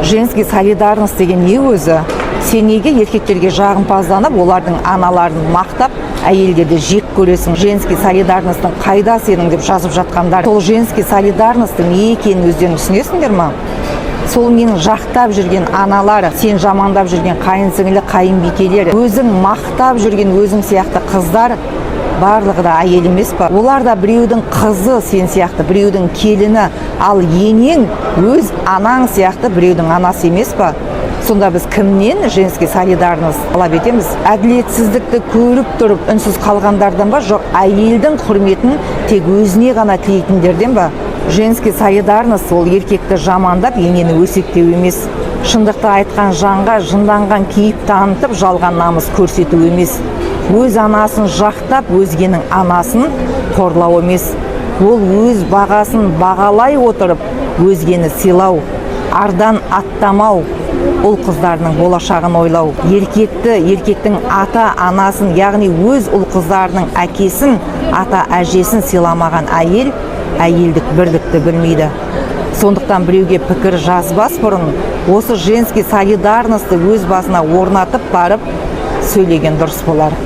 Женский солидарность деген не өзі? Сен неге еркектерге жағымпазданып, олардың аналарын мақтап, әйелдерді жек көресің? Женский солидарностьтың қайда сенің деп жазып жатқандар, сол женский солидарностьтың не екенін өздерің түсінесіңдер ма? Сол менің жақтап жүрген аналар, сен жамандап жүрген қайын сіңілі, қайынбикелер, өзің мақтап жүрген өзің сияқты қыздар, барлығы да әйел емес па? Олар да біреудің қызы, сен сияқты біреудің келіні. Ал енең өз анаң сияқты біреудің анасы емес па? Сонда біз кімнен женский солидарность талап етеміз? Әділетсіздікті көріп тұрып үнсіз қалғандардан ба? Жоқ, әйелдің құрметін тек өзіне ғана тілейтіндерден ба? Женский солидарность ол еркекті жамандап, енені өсектеу емес, шындықты айтқан жанға жынданған кейіп танытып, жалған намыс көрсету емес, өз анасын жақтап, өзгенің анасын қорлау емес. Ол өз бағасын бағалай отырып, өзгені сыйлау, ардан аттамау, ұл қыздарының болашағын ойлау. Еркекті, еркектің ата анасын, яғни өз ұл қыздарының әкесін, ата әжесін сыйламаған әйел әйелдік бірлікті білмейді. Сондықтан біреуге пікір жазбас бұрын осы женский солидарностьты өз басына орнатып барып сөйлеген дұрыс болар.